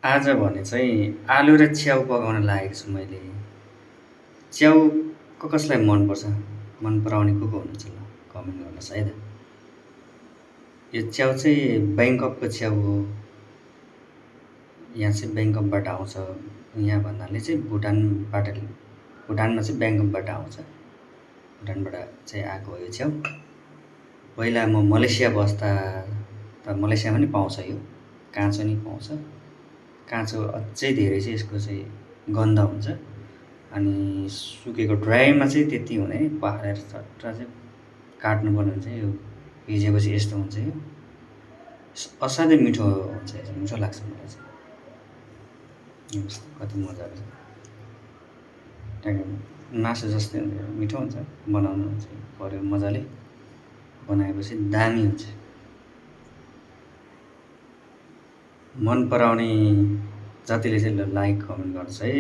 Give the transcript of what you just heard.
आज भने चाहिँ आलु र च्याउ पकाउन लागेको छु मैले। च्याउ कसलाई मनपर्छ? मन पराउने को हुनुहुन्छ ल कमेन्ट गर्नुहोस् है त। यो च्याउ चाहिँ ब्याङ्ककको च्याउ हो। यहाँ चाहिँ ब्याङ्ककबाट आउँछ। यहाँ भन्नाले चाहिँ भुटानमा चाहिँ ब्याङ्ककबाट आउँछ। भुटानबाट चाहिँ आएको हो यो च्याउ। पहिला म मलेसिया बस्दा त मलेसियामा नि पाउँछ यो, काँचो नि पाउँछ। काँचो अझै धेरै चाहिँ यसको चाहिँ गन्ध हुन्छ। अनि सुकेको ड्राईमा चाहिँ त्यति हुँदैन, पारेर चट्ट चाहिँ काट्नुपर्ने हुन्छ। यो भिजेपछि यस्तो हुन्छ यो। असाध्यै मिठो हुन्छ, मिठो लाग्छ मलाई चाहिँ। हेर्नुहोस् कति मजाको छ। ट्याक्कै मासु जस्तै हुन्छ, मिठो हुन्छ। बनाउनु चाहिँ पऱ्यो मजाले, बनाएपछि दामी हुन्छ। मन पराउने जतिले चाहिँ लाइक कमेन्ट गर्नुहोस् है।